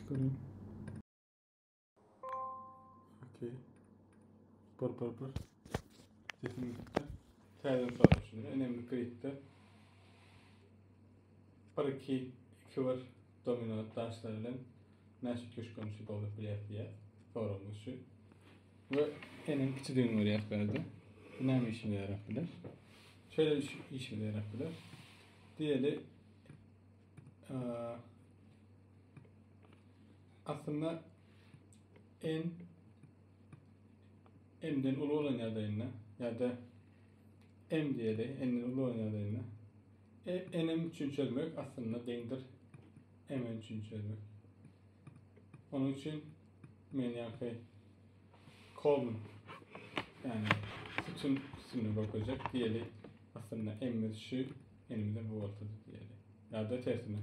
Göreyim. Okey. Bir bir bir. Sesim gitti. Täzeden sorap şimdi. Önemli gridde. 1 2 2 1 domino daşlar bilen näçe üýtgeşik görnüşde dolduryp bilýäris diýýär. Soragymyz şu. We eniň kiçidigini görýäris bu ýerde. Bu näme işimize ýarap biler? Şeýle iş, işimize ýarap biler. Diýeli aslynda n m'den uly bolan ýagdaýynda ýa-da m diýeli n'den uly bolan ýagdaýynda e, nm üçin çözmek aslynda deňdir mn üçin çözmek. Onuň üçin men ýaňky column yani sütun üstünde görkezecek diýeli aslynda m'imiz şu n'imiz de bu bolsady diýeli. Ýa-da tersine.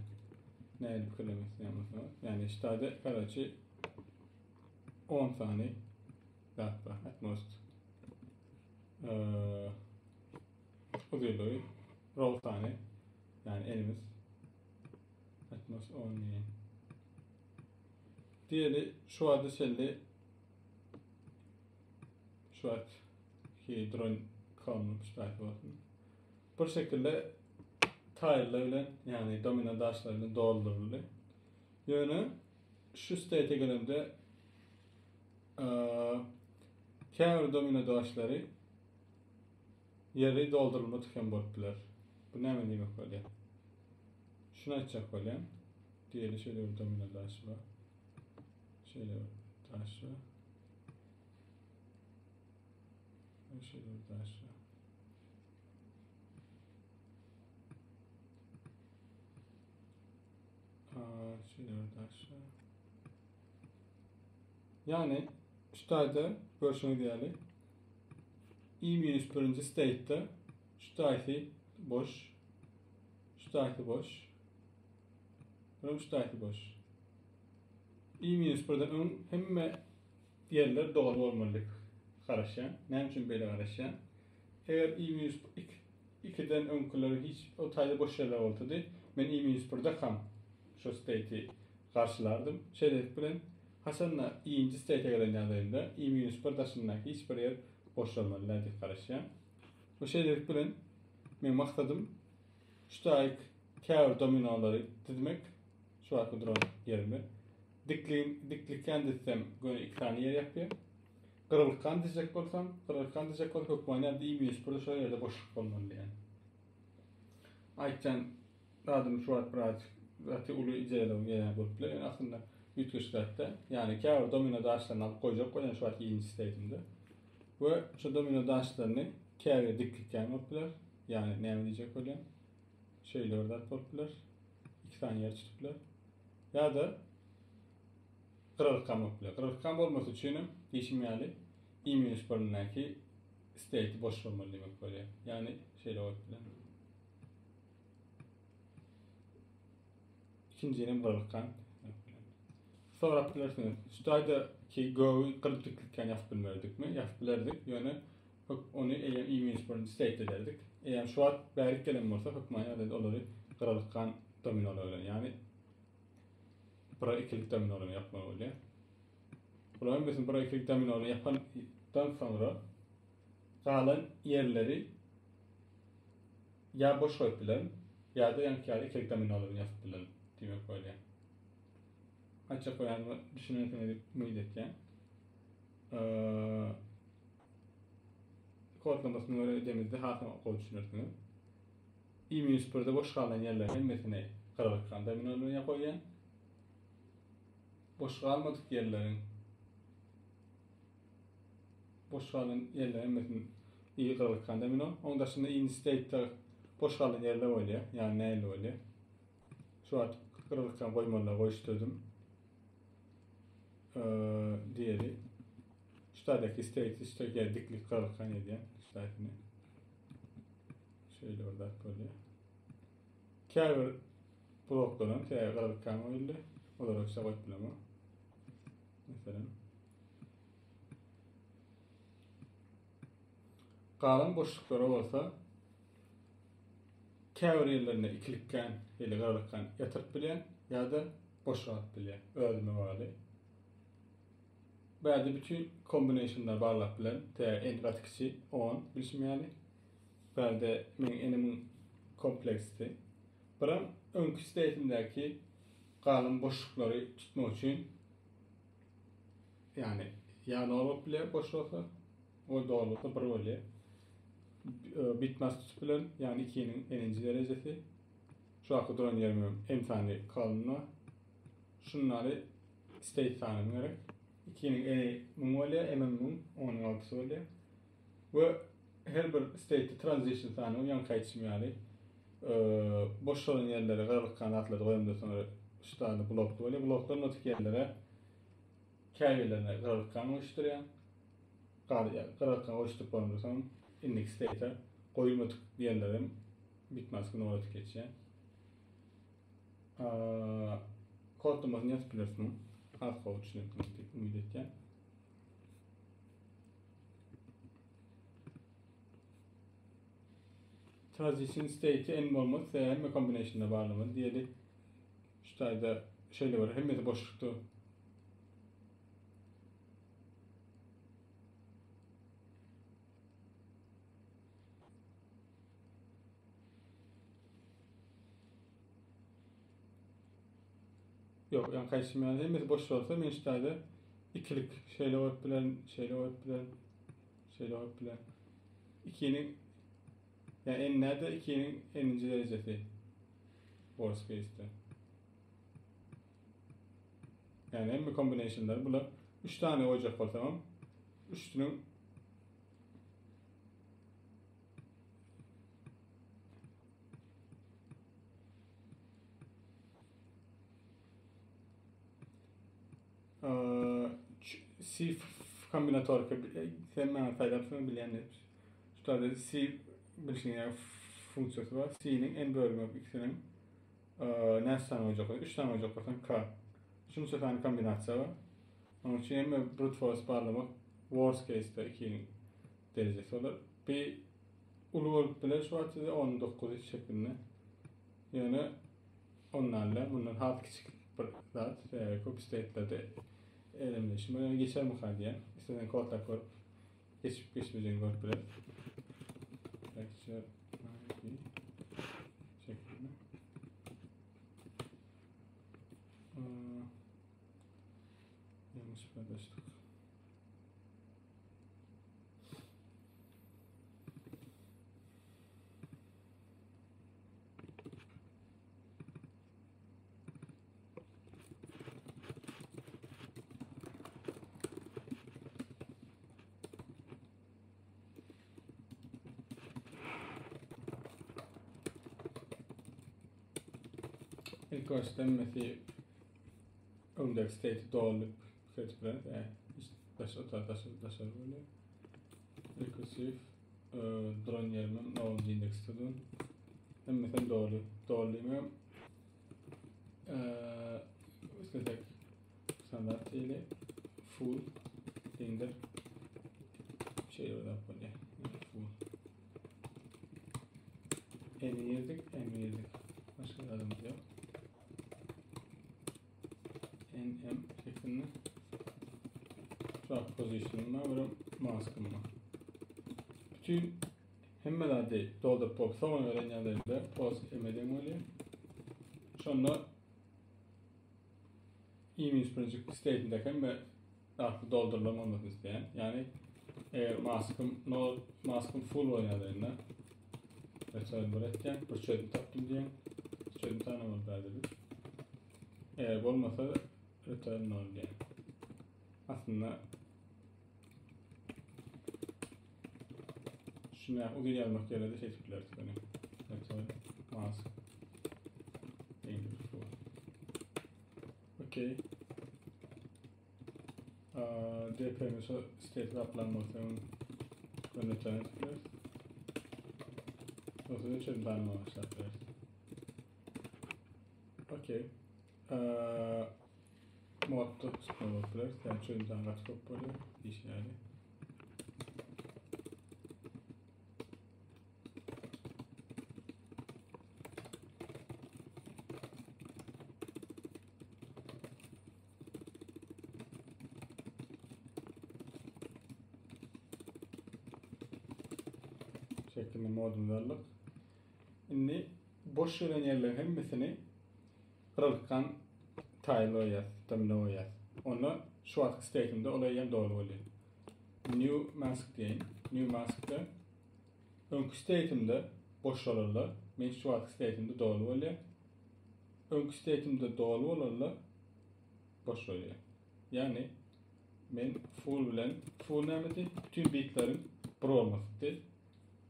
Nähili pikirlemek isleýän bolsaňyz. Ýani ştada karaçy 10 sany zat bar at most. Ee, uzynlygy row sany yani elimiz at most 10 diýen. Diýeli şu wagta çenli şu wagt ki duran column şu bolsun. Bir şekilde tile bilen yani domino daşlar bilen dolduruldy. Ýöne şu state gelemde käbir domino daşlary ýeri doldurylmadyk hem bolup biler. Bu näme diýmek bolýar? Şunu aýtjak bolýan. Diýeli şeýle bir domino daşy bar. Şeýle bir daş bar. Şeýle bir daş bar. Şeýle bir daş bar. Yani şu taýda görşüňiz ýaly i minus birinji state'de şu taýsy boş, şu taýsy boş, şu taýsy boş. I minus birden öň hemme ýerler doly bolmaly diýip garaşýan. Näme üçin beýle garaşýan? Eger i minus 2-den öňküleri hiç o taýda boş ýerler bolsady, men i minus 1-de kam şu state'i garşylardym. Şeýlelik bilen, haçanda i-nji state gelen ýagdaýynda i minus 1 daşyndaky hiç bir ýer boşalmaly däl diýip garaşýan. We şeýlelik bilen meň maksadym şu taýyk käbir dominolary dizmek, şu wagtky duran ýerime. Dikligin, diklikän dizsem göni iki sany ýer ýapýar. Gyrylykkan dizjek bolsam, gyrylykkan dizjek bolsam hökman ýa-da i minus 1 şol ýerde boşluk bolmaly diýen. Aýtjan zadym şu wagt biraz gaty uly ideýalar ýene bolup biler. Ýöne aslynda üýtgeşik zat däl. Ýagny käbir domino daşlaryny alyp goýjak bolýan şu wagt ýedinji state'imde. We şu domino daşlaryny käbir diklikän bolup biler. Ýagny näme diýjek bolýan? Şeýle bir zat bolup biler. Iki sany ýer tutup biler. Ýa-da gyralykgan bolup biler. Gyralykgan bolmasy üçin hem diýşim ýaly i minus birindäki state boş bolmaly diýmek bolýar. Ýagny şeýle bolup biler. İkinjini hem gyralykgan. Sorap bilersiňiz. Şu taýda ki gögi gyryp diklikken ýapyp bilmerdikmi? Ýapyp bilerdik. Ýöne ony eýýäm i minus birinji state ederdik. Eýýäm şu wagt bärik gelen bolsa hökman ýagdaýda olary gyralykgan dominolar bilen, ýagny bira ikilik dominolar bilen ýapmaly bolýar. Bularyň hemmesini bira ikilik dominolar bilen ýapandan soňra galan ýerleri ýa boş goýup bilerin, ýa-da ýaňky ýaly ikilik dominolar bilen ýapyp bilerin diýmek bolýar. Aýtjak bolýanyma düşünensiňiz diýip umyt etýän. Kodlamasyny görä edemizde has gowy düşünersiňiz. I minus birde boş galan ýerleriň hemmesini gyralykgan domino bilen goýýan. Boş galmadyk ýerleriň boş galan ýerleriň hemmesini i gyralykgan domino. Oň daşynda i state boş galan ýerler bolýar. Ýagny nähili bolýar? Şu wagt gyralykgan goýmalylar goýuşdyrdym. Diýeli. Şu taýdaky state şu taýda diklik gyralykgan edýän şu taýsyny. Şeýle bir zat bolýar. Käbir bloklaryň käbir gyralykgan goýuldy. Olara hiç goýup bilemok. Meselem. Galan boşluklara bolsa käbir ýerlerinde ikilikkan, ýa-da gyralykgan ýatyryp bilýän ýa-da. boş galyp bilýär. Özüme bagly. Bärde bütün kombinationlar barlap bilen. Tä n gaty kiçi 10 bilşim ýaly. Bärde meň enimiň kompleksdi. Biram öňki state'imdäki galan boşluklary tutmak üçin yani ýa nol bolup bilýär boş bolsa, o doly bolsa bir bolýar. Bitmez tutup bilen, yani 2-niň n-inji derejesi. Şu wagtky duran ýerim m sany kolumna. Şunlary state sanym gerek. 2-niň n-i 1000 bolýar, m-im 1000, 10-uň altysy bolýar. We her bir state transition sany ýaňky aýtşym ýaly boş bolan ýerlere gyralykkan zatlary goýamda soňra şu tane blokly bolýar. Bloklar notik ýerlere käbirlerine gyralykkan goýuşdyrýan. Gyralykkan goýuşdyryp bolandan soň indiki state goýulmadyk ýerlerim bitmask notik geçýär. Kodlamasyny ýazyp bilersiň. Has gowy düşünersiňiz diýip umyt etýän. Transition state n bolmaz, sebäbi hemme combinationda barlamaly diýeli. Şu taýda şeýle bir hemmesi boşlukda. Ýok, ýa kaýsy ýaly hemmesi boş bolsa men şu taýda ikilik şeýle goýup bilerin, şeýle goýup bilerin, şeýle goýup bilerin. 2-niň ýa n näde 2-niň n-nji derejesi worst case-de. Yani hemme kombinationlar bular 3 tane goýjak bolsam, üçüniň C kombinatorika sen bana saýlapsyň bilýän diýip. Şu taýda C bilşiň ýaly funksiýasy bar. C-niň n bölmek x-niň näçe sany goýjak bolsaň, 3 sany goýjak bolsaň k. Şunça sany kombinasiýa bar. Onuň üçin hemme brute force barlamak worst case-de 2-niň derejesi bolar. Bir uly bolup biler şu wagt size 19 şeklinde. Ýöne ondan da bundan has kiçik bir zat. Sebäbi köp state'lerde elimination bar. Ýöne geçermika diýen. Istesen kodlap görüp geçip geçmeyeceğini görüp biler. Lecture ID şeklinde. Yanlış paylaştık. İlk başta hemmesi öňdäki state doly pikir bilen, daş otar daş daşary bolýar. Recursive duran ýerimem nolunjy indeksde durun. Hemmesem doly. Doly diýmegem islesek standart diýeli full deňdir şeýle bir zat bolýar. Full. N girdik, M girdik. Başga zadymyz ýok. N, M şeklinde. Şu position'ım var, bir mask'ım var. Bütün hemme zady dolduryp bolup soňa gelen ýagdaýda post M deň bolýar. Şonda i minus birinji state'indäki hemme zatly doldurylan bolmasyny isleýän. Ýagny eger mask'ym no mask'ym full bolan ýagdaýynda return bir etýän, bir çözüm tapdym diýen. Çözüm tanamaly bärde biz. Eger bolmasa return 0 diýen. Aslynda şuna uzun ýazmak ýerine de şeýdip bileris ýöne. Return mask deňdir full. Okey. DP'mi şu state gaplan bolsa return edip bileris. Yoksa da çözüm tanımaya başlayıp bileris. Okey. Modda tutma bolup biler. Yani çözüm tane gaty köp bolýar. Iş yani. Aýtym modumyzy aldyk. Indi boş gelen ýerleriň hemmesini gyralykdan taýl goýýas, domino goýýas. Onda şu wagtky state'imde ol eýýäm doly bolýar. New mask diýeýin. New maskda öňki state'imde boş bolanda, men şu wagtky state'imde doly bolýar. Öňki state'imde doly bolanda boş bolýar. Ýagny men full bilen full nämedi? Bütün bitleriň bir bolmasydy.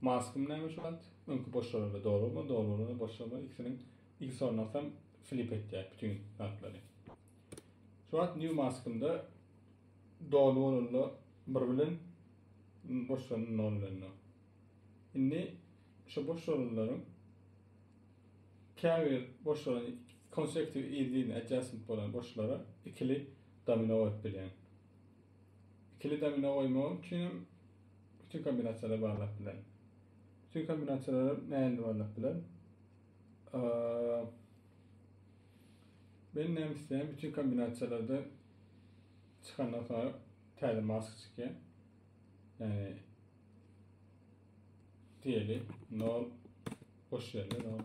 Maskym näme şu wagt? Öňki boş bolanda doly bolmaly, doly bolanda boş bolmaly. Ikisiniň XOR-yny alsam flip etýär bütün zatlary. Şu wagt new maskymda doly bolanda bir bilen boş bolanda nol bilen. Indi şu boş bolanlaryň käbir boş bolan consecutive yzly adjacent bolan boşlara ikili domino goýup bilýän. Ikili domino goýmak üçin hem bütün kombinasiýalary barlap bilen. Bütün kombinasiýalary nähili barlap bilen? Ben näme isleýän? Bütün kombinasiýalarda çykandan soňra täze mask çykýar. Yani diýeli 0 boş ýerde 0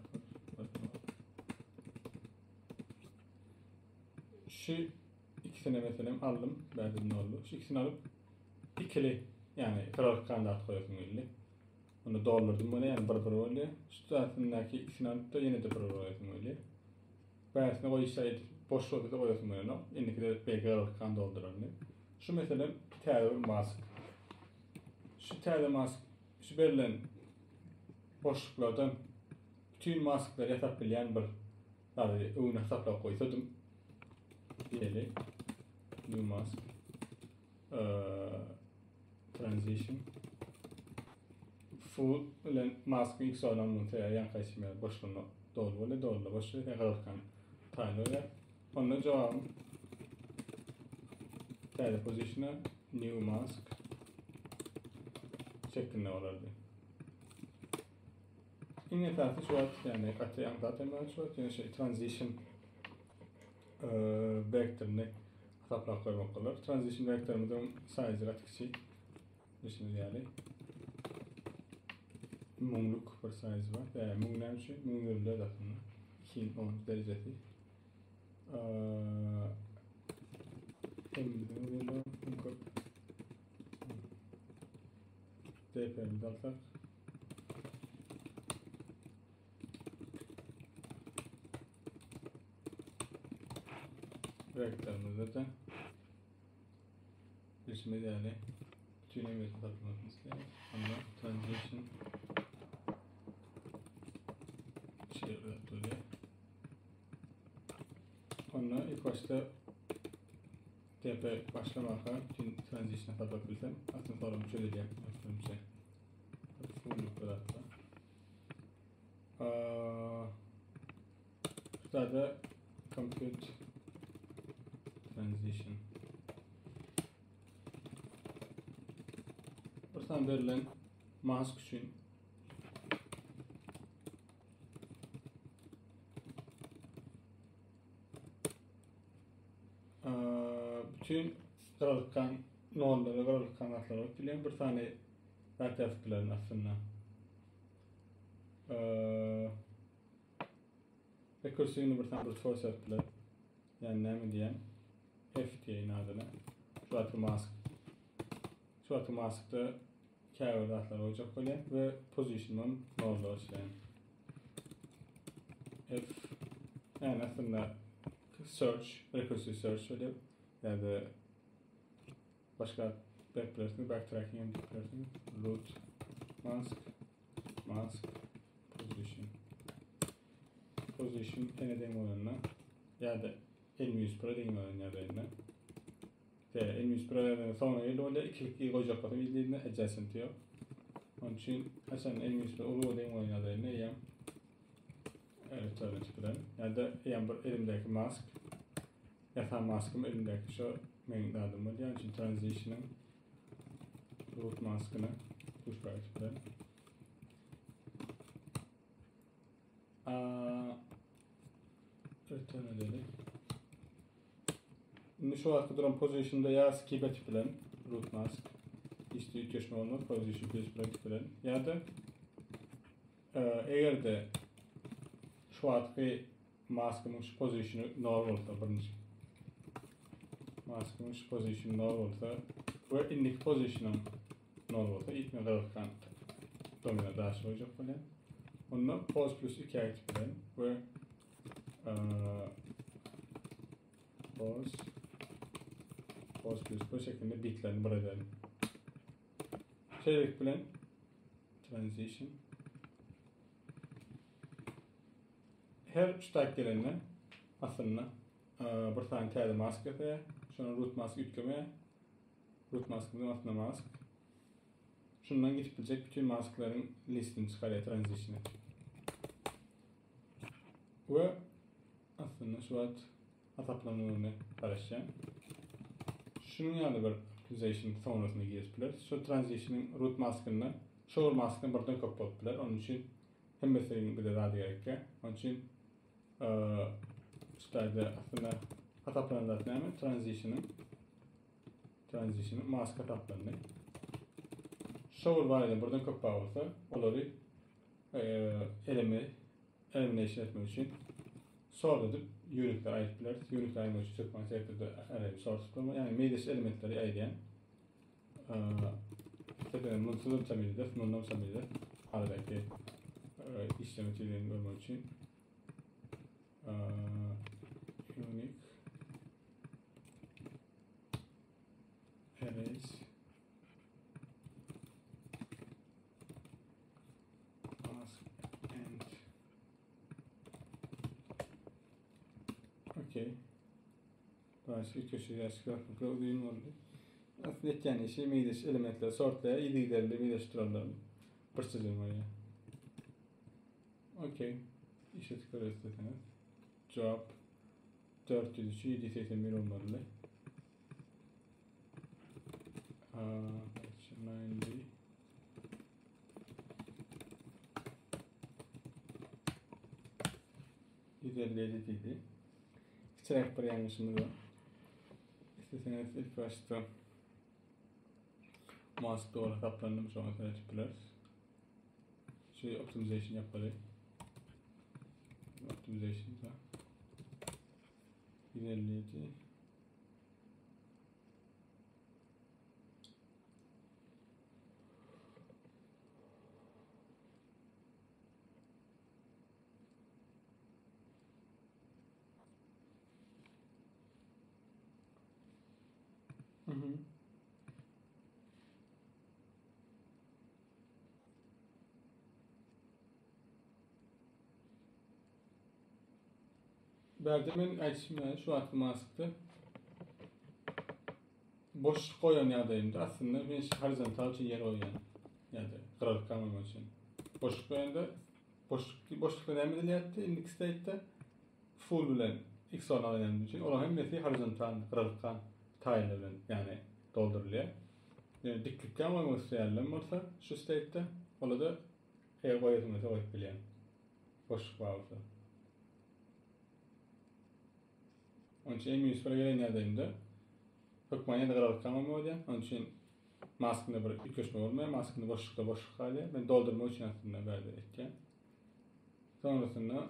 Şu ikisini meselem aldym. Bärde nollu. Şu ikisini alyp ikili yani gyralyk kandat goýasym geldi. Onu doldurdum böyle yani bir bir bolýar. Şu tarafyndaky ikisini alyp da ýene de bir bir goýasym gelýär. Bärsine goýuşa edip boş bolsa da goýasym gelenok. Indiki de belki gyralyk kan dolduraryn. Şu meselem täze bir mask. Şu täze mask şu berlen boşluklardan bütün masklary ýasap bilýän bir zady öňüne hasaplap goýsadym. Diýeli. New mask. Transition. Full bilen maskyň ilk soran muny sebäbi ýaňky aýtşym ýaly boşlugyna doly bolýar, doly boş bolýar, sen gyralkan taýyn bolýar. Onda jogabym täze positiona new mask şeklinde bolardy. Iň esasy şu wagt ýagny gaty aňsat hem şu wagt ýöne şu transition vektoryny hasaplap goýmak bolar. Transition vektorymyzyň size gaty kiçi. Düşüniz ýaly. Müňlük bir size bar. Ýa müň näme üçin? 1024 aslynda. 2-iň 10 derejesi. Hemmimiziň uzynlygy iň köp. DP-mizi alsak. Vektorımızda da bilşimiz ýaly bütün emesi saklamasını isteýär. Onda transition şey bolýar. Onda ilk başda TP başlamaka bütün transition saklap bilsem aslında sorun çözülýär. Aslında Full hatta. Şurada compute transition. Buradan verilen mask üçin bütün gyralykkan nollara gyralykkan zatlar bolup bilýän bir sany zat ýazyp bilerin aslynda. Rekursiwini bir sany brute force ýazyp bilerin. Ýani näme diýen? F diýeýin adyna. Şu wagtky mask. Şu wagtky maskda käbir zatlar goýjak bolýan we position'dan nolda başlaýan. F yani aslında search, recursive search bolýar. Ýa-da başga berip bilersiňiz, backtracking hem diýip bilersiňiz. Root mask mask position position ene deň bolanda ýa-da n-101 deň bolan ýagdaýynda T n-101 ýagdaýynda soňra geldi bolýar, ikilik i goýjak bolsam izlediğinde adjacent ýok. Onun üçin haçan n-101 uly deň bolan ýagdaýynda eýýäm return etip bilerin. Ýa-da eýýäm bir elimdäki mask ýasan maskym elimdäki şu meň zadym bolýar. Onun üçin transition'yň root maskyny push back etip bilerin. Return edeli. Indi şu wagtky duran position'da ýa skip etip bilen root mask. Hiç üýtgeşme olmaz. Position plus bir etip bilen. Ýa-da Eger-de şu wagtky maskymyň şu pozisiony nol bolsa birinji maskymyň şu pozisiony nol bolsa we indiki pozisionyň nol bolsa ilk men gyzyklan domino daş goýjak bolýan. Onda poz plus 2 gidip bilen we poz poz plus bu şekilde bitlerini bir edelim. Şeýlelik bilen transition her ştak gelende aslynda bir sany täze mask ýasaýar. Şonda root mask üýtgemeýär. Root maskymyz aslynda mask. Şundan gidip biljek bütün masklaryň listini çykarýar transition. We aslynda şu wagt hasaplanmagyny garaşýan. Şunuň ýaly bir optimization soňrasyna girip bileris. Şu transitionyň root maskynda şu bir maskdan birden köp bolup biler. Onuň üçin hemmesiniň bize zady gerekýär. Onuň üçin şu taýda aslynda hasaplanan zat näme? Transitionyň transitionyň mask hasaplandy. Şu bir barada birden köp bar bolsa, olary eleme elimination etmek üçin sort edip unique'leri aýryp bileris. Unique'leri aýyrmak üçin sökman sektorda array sort tutmaly. Ýagny meýleş elementleri aýyrýan. Sepenem munsuz da çamydyr, mundan çamydyr. Aradaki işleme tizligini görmek üçin. Unique arrays Mask and Okey. Başka köşe yaşlıklar uzun oldu. Aslında etýän işi meýleş elementleri sortlaýar, yzygiderli meýleşdirenlerini bir çözüm bolýar. Okey. İşletip göreriz isteseňiz. Cevap 403 781 olmaly. Aa, 90 157 diýdi. Kiçiräk bir ýalňyşymyz bar. Isleseňiz ilk başda mask dogry hasaplandymy şoňa seredip bileris. Şu optimization ýapaly. Optimization da 157 Hı hı. Bärde men aýdyşym ýaly şu wagtky maskda boşluk goýan ýagdaýymda aslynda men şu horizontal üçin ýer goýýan. Ýa-da gyralyk galmamak üçin. Boşluk goýanda boşluk boşlukda näme edilýärdi? Indiki state'de full bilen x orny alýan üçin olaryň hemmesi horizontal gyralyk taýlar bilen ýagny doldurylýar. Ýöne diklikden goýmak isleýänler bolsa şu state'de ola-da eger goýasyň gelse goýup bilýän. Boşluk bar bolsa. Onun üçin M101 gelen ýagdaýynda hökman ýa-da gyralyk galmaly bolýar. Onun üçin maskynda bir üýtgeşme bolmaýar. Maskynda boşlukda boşluk galýar. Men doldurmak üçin aslynda bärde etýän. Sonrasynda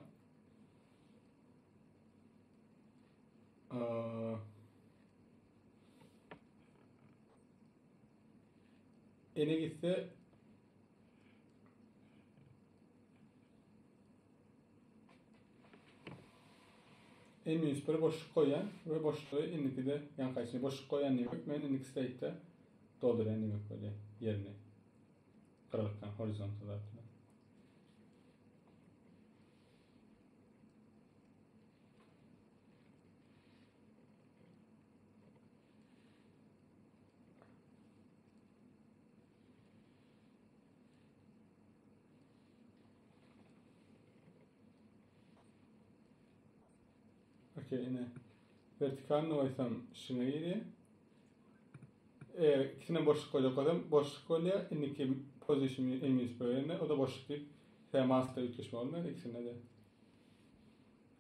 ene gitse N-1 boşluk goýýan we boşlugy indikide ýaňky içine boşluk goýýan diýmek men indiki state'de doldurýan diýmek bolýar ýerini. Gyralykdan horizontal zat bilen. Okey ine. Vertikalny goýsam şuňa girýär. Eger ikisine boşluk goýjak bolsam boşluk bolýar. Indiki position m1 bölende o da boşluk diýip sen maskda üýtgeşme bolmaýar ikisinde de.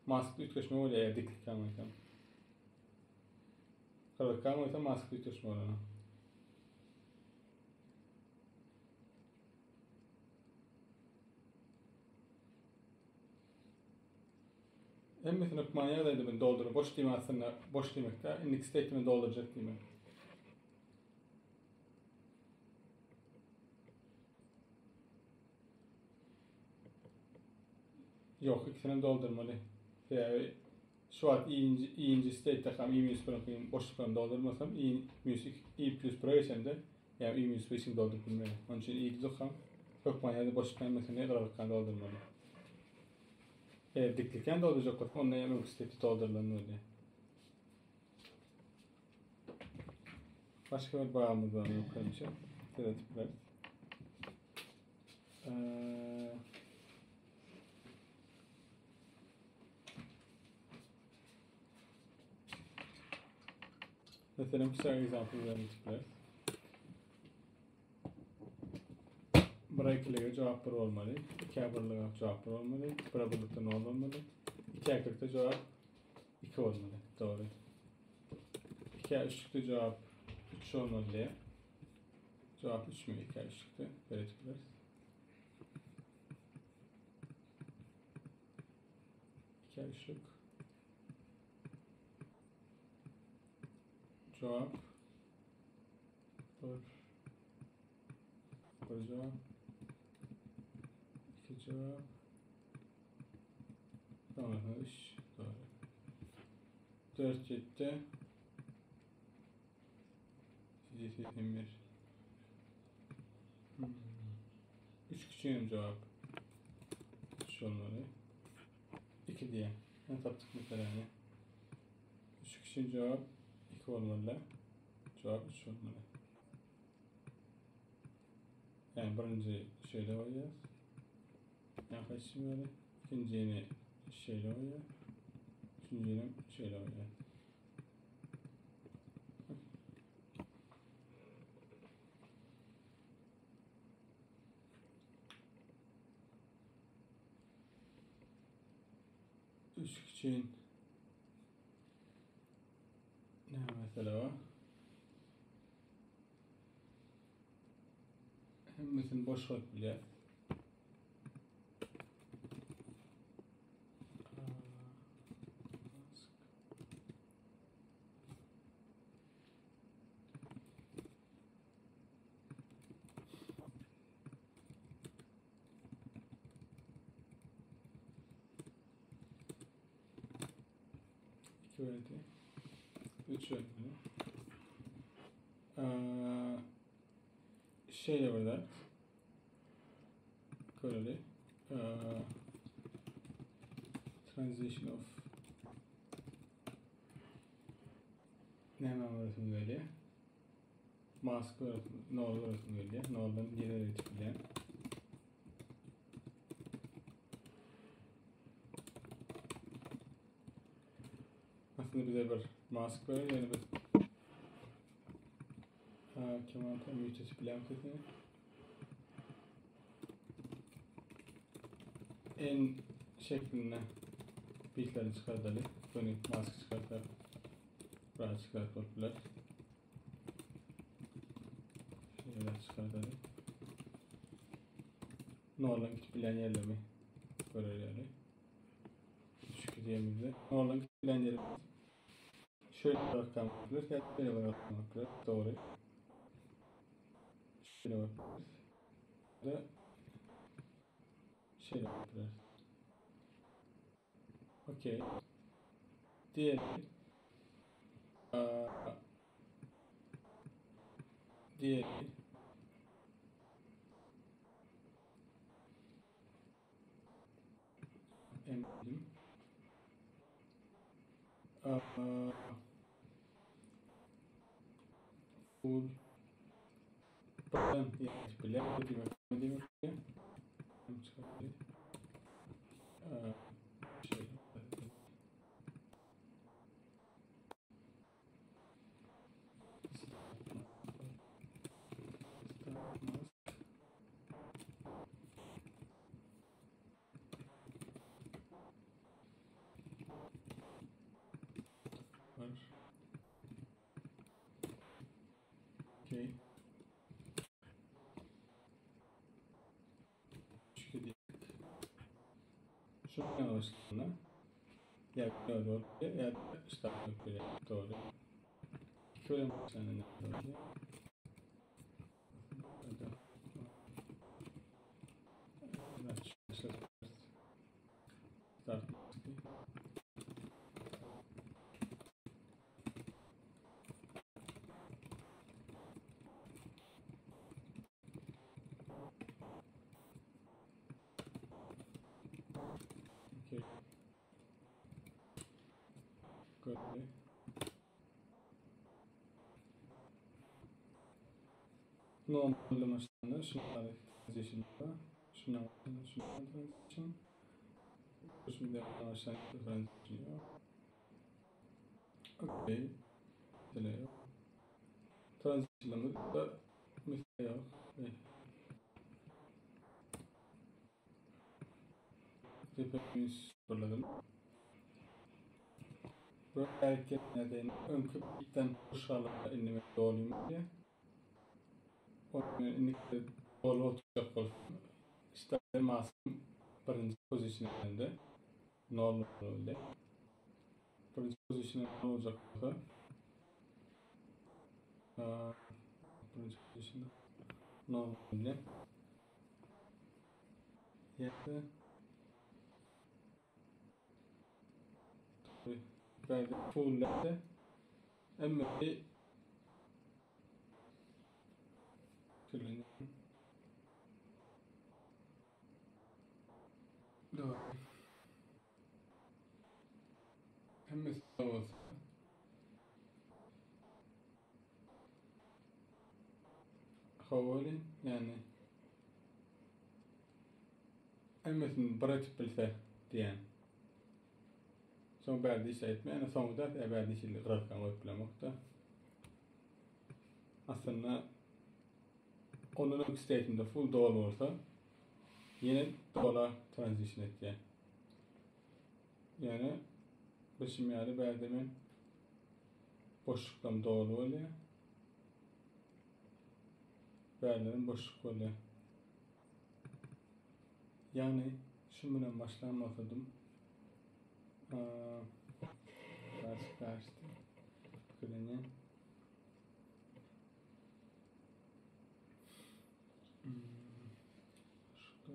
Maskda üýtgeşme bolýar eger diklik goýsam. Kyrykkan goýsam maskda üýtgeşme bolanok. Hemmesini hökman ýagdaýda ben dolduryp boş diýmek aslynda boş diýmek-dä. Indiki statement'i doldurjak diýmek. Ýok, ikisini doldurmaly. Sebäbi şu wagt i-nji i-nji state-de kam i minus 1-iň boşluklaryny doldurmasam, i minus 2 i plus 1-e geçende, ýa i minus 1 içini dolduryp bilmeýän. Onuň üçin i dukam hökman ýa-da boşluk hemmesini gyralykdan doldurmaly. Eger diklikden doldurjak bolsak, onda hem öňki state doldurylan bolýar. Başga bir bagymyz bar ýokarynça. Seredip bileris. Ee, Meselem, kişä example berip bileris. Bire ikilige jogap bir bolmaly. Ikä birlige jogap bir bolmaly. Bire birlikde nol bolmaly. Ikä ikilikde jogap iki bolmaly. Dogry. Ikä üçlükde jogap üç bolmaly diýýär. Jogap üç mü? Ikä üçlükde berip bileris. Ikä üçlük. Jogap bir. Bir cevap. İki cevap. Sonra üç. Doğru. Dört gitti. 781. Hmm. Üç küçüğüm cevap. Üç olmalı. İki diye. Ne taptık mesela ne? Üç küçüğün cevap iki olmalı. Cevap üç olmalı. Yani birinci şöyle koyacağız. Yaklaşım böyle. İkincini şöyle koyacağız. Üçüncünü şöyle koyacağız. Üç küçüğün ne mesela o? Hemmesini boş koyup bilýär. İki verdi. Üç verdi. Ee, şeýle bir zat. Göreli. Ee, transition of näme görürsün gelýär? Mask görürsün, nol görürsün gelýär. Noldan generate bilýän. Aslında bize bir mask verir, yani bir Kemal tam mütesi bilen sesini. En şeklinde bitleri çıkartalı. Bunu mask çıkartar. Rahat çıkartabilir. Şöyle çıkartalı. Norlan gidip bilen yerlerimi görelim. Şu diyelimizde. Norlan gidip bilen yerimiz. Şöyle olarak bakılır. Ya şöyle olarak bakılır. Doğru. Şöyle bakılır. Ve şöyle bakılır. Okey. Diğeri diğeri M full bile demek var. Okey. Şu yanlışlığına. Ýa nol bolup bilýär, ýa start bolup bilýär. Dogry. 2 bilen başlaýan bolýar. Start. Okay. Gördü. Normalde başlandı. Şunlar transition'da. Şunlar şunlar transition. Şimdi başlandı transition yok. Okay. Mesele yok. Transition'ımız da mesele yok. Okay. Tepemiz fırladım. Bu erkek nedeni önkü bitten hoşalara inmek doluyum diye. Onun indiki dolu oturacak olsun. İşte masum birinci pozisyonunda nol oldu. Birinci pozisyonda ne olacak olsa birinci pozisyonda nol oldu. Yerde Bärde fullläde. Emme Tülenýän. Dogry. Hemmesi sag bolsun. Hawa welin, ýagny hemmesini bir etip bilse diýýän. Soň bärde iş aýtma, ýöne soňy däl, ýa bärde işi grafika goýup bilemok-da. Aslynda ondan öňki state'inde full doly bolsa, ýene dola transition etýär. Ýöne bilşim ýaly bärde men boşlukdan doly bolýar. Bärlerim boşluk bolýar. Ýagny şu bilen başlan bolsadym. Karşı karşıtı. Pikirlenýän. Şu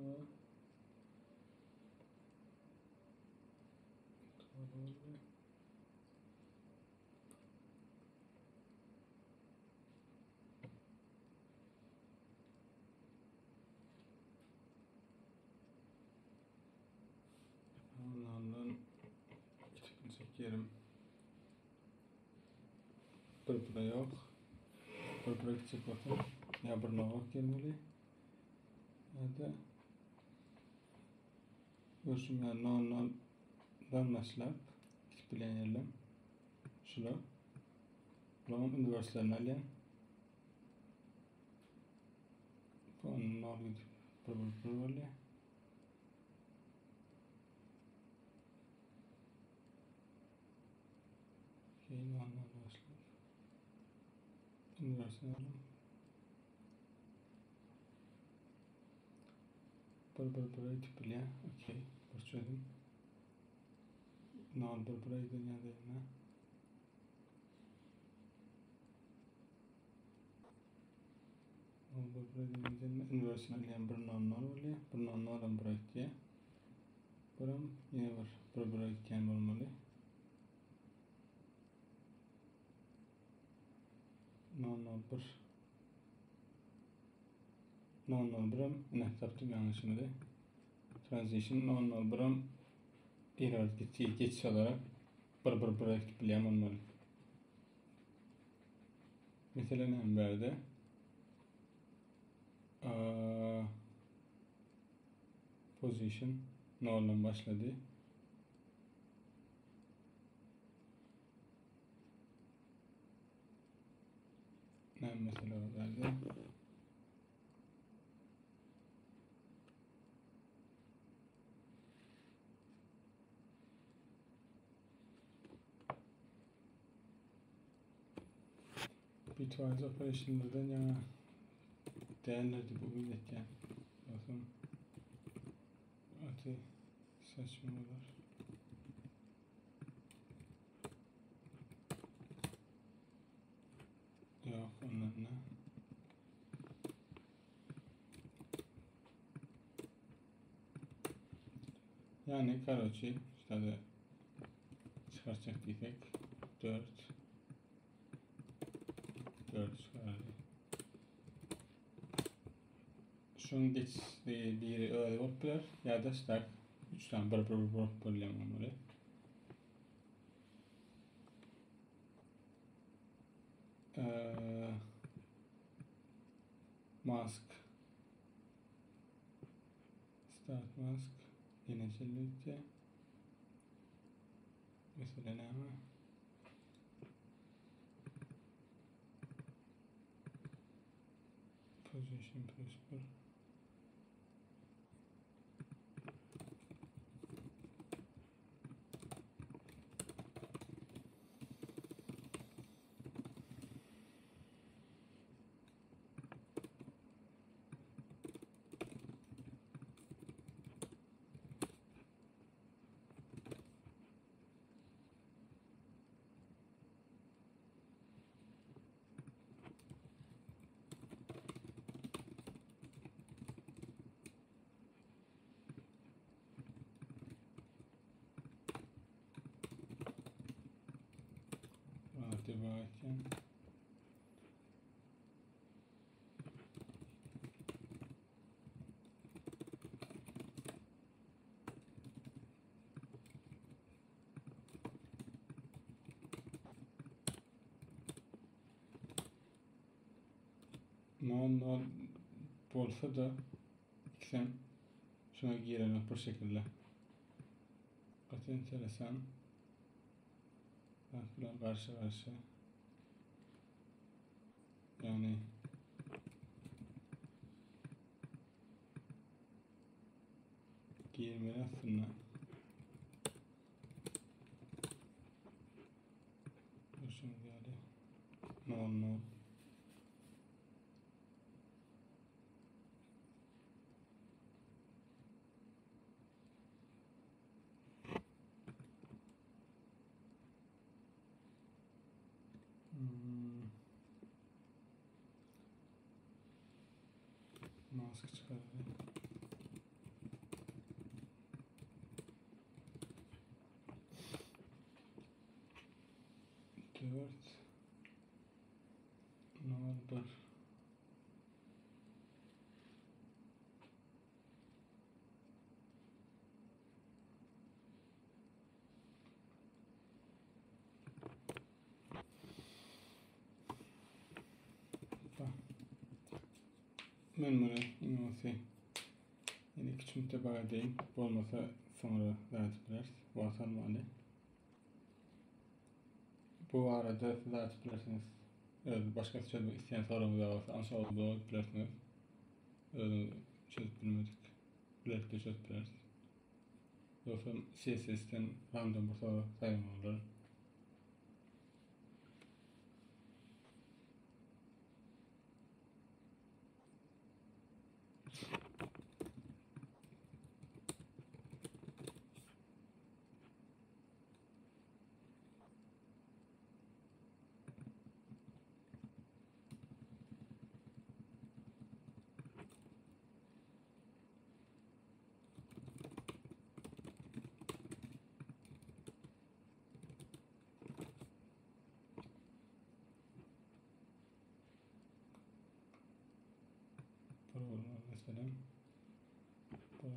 Ondan gidip biljek ýerim bir bura ýok. Bir bura gitjek bolsam ýa bir nowak gelmeli. Ýa-da görşüm ýaly nol noldan başlap gidip bilýän ýerlerim şular. Bularyň inwerslerini alýan. Bu nol gidip bir bir bir bolýar. Keyin ondan başlap. Inwersini alalım. Bir bir bir gidip bilýär. Okey. Bir çözüm. Nol bir bir giden ýagdaýynda. Nol bir bir giden ýagdaýynda inwersini alýan bir nol nol bolýar. Bir nol nol hem bir gitýär. Birim ýene bir bir bir gitýän bolmaly. Nol nol bir. Nol nol birim. Ine tapdym ýalňyşymyzy. Transition nol nol birim. Ýene bir geçiş, geçiş olarak bir bir bir gidip bilýän bolmaly. Mesele näme bärde? Aa, position noldan başlady. Näme mesele var bärde? Bitwise operationlardan ýaňa däldir diýip umyt etýän. Ýogsam gaty saçma bolar. Yani karoçi işte çıkartacak diýsek 4 4 çıkardı. Şunun geçişli biri öyle bolup biler ya da işte 3 tane bir bir bir bolup bilýän bolmaly. Ee, mask Start mask yine şeýlelikde Mesela näme? Position plus 1. Rahat Nol nol bolsa da ikisem şuna girelim bu şekilde. Gaty enteresan. Bak bular garşy garşy. Yani girmeli aslında. Görüşürüz yani. No no. Hmm. Mask çıkardı. 4 0 1 Men muny iň gowusy ýene iki çüňkde baga edeýin. Bolmasa soňra zat bileris. Wagt almaly. Bu arada siz açyp bilersiňiz. Öz başga çözmek isleýän soragyňyz bolsa aňşa goýup bilersiňiz. Özüňiz çözüp bilmedik. Bilelikde çözüp bileris. Ýogsa CSS-den random bir sorag saýlamalydyr. Problem meselem. Böyle.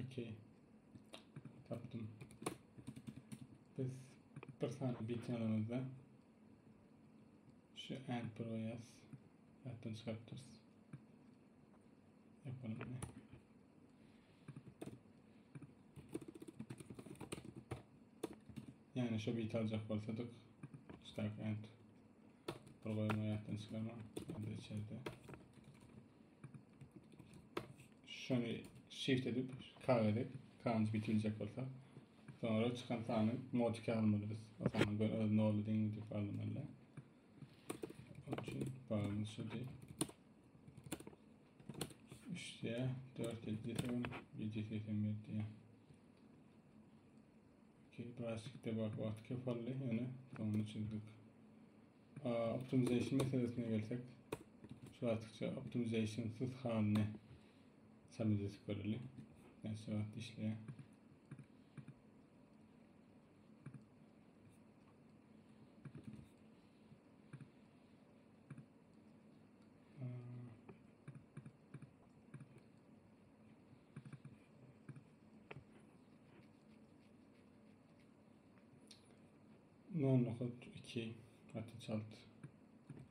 Okey. Tapdym. Biz bir sany bit alamyzda şu and pro yaz. Ýatdan çykarypdyrys. Yapalım ne? Yani şu bit alacak bolsadyk start and pro goýma ýatdan çykarma. Yani içeride. Şony shift edip K edip K'nı bitirecek bolsa sonra çıkan sany mod 2 almalıyız. O sany öz nolu deň diýip almaly. Onun için bağımız şu değil. 3 diye 4 7 7 1 87 diye. Okey, birazcık da bak vakti kapalı yani sonunu çizdik. Optimization meselesine gelsek, şu wagtça optimizationsyz halyny submit edip göreli. Näçe wagt işleýär. 0.2 gaty çalt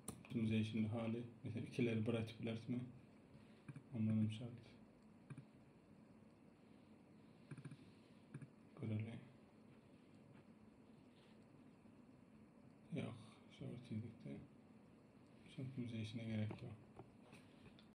optimization hali. Mesela ikileri bir açıp bilersmi? Ondan hem çalt. Göreli. Yok. Şu tizlikte. Şu optimization'a gerek yok.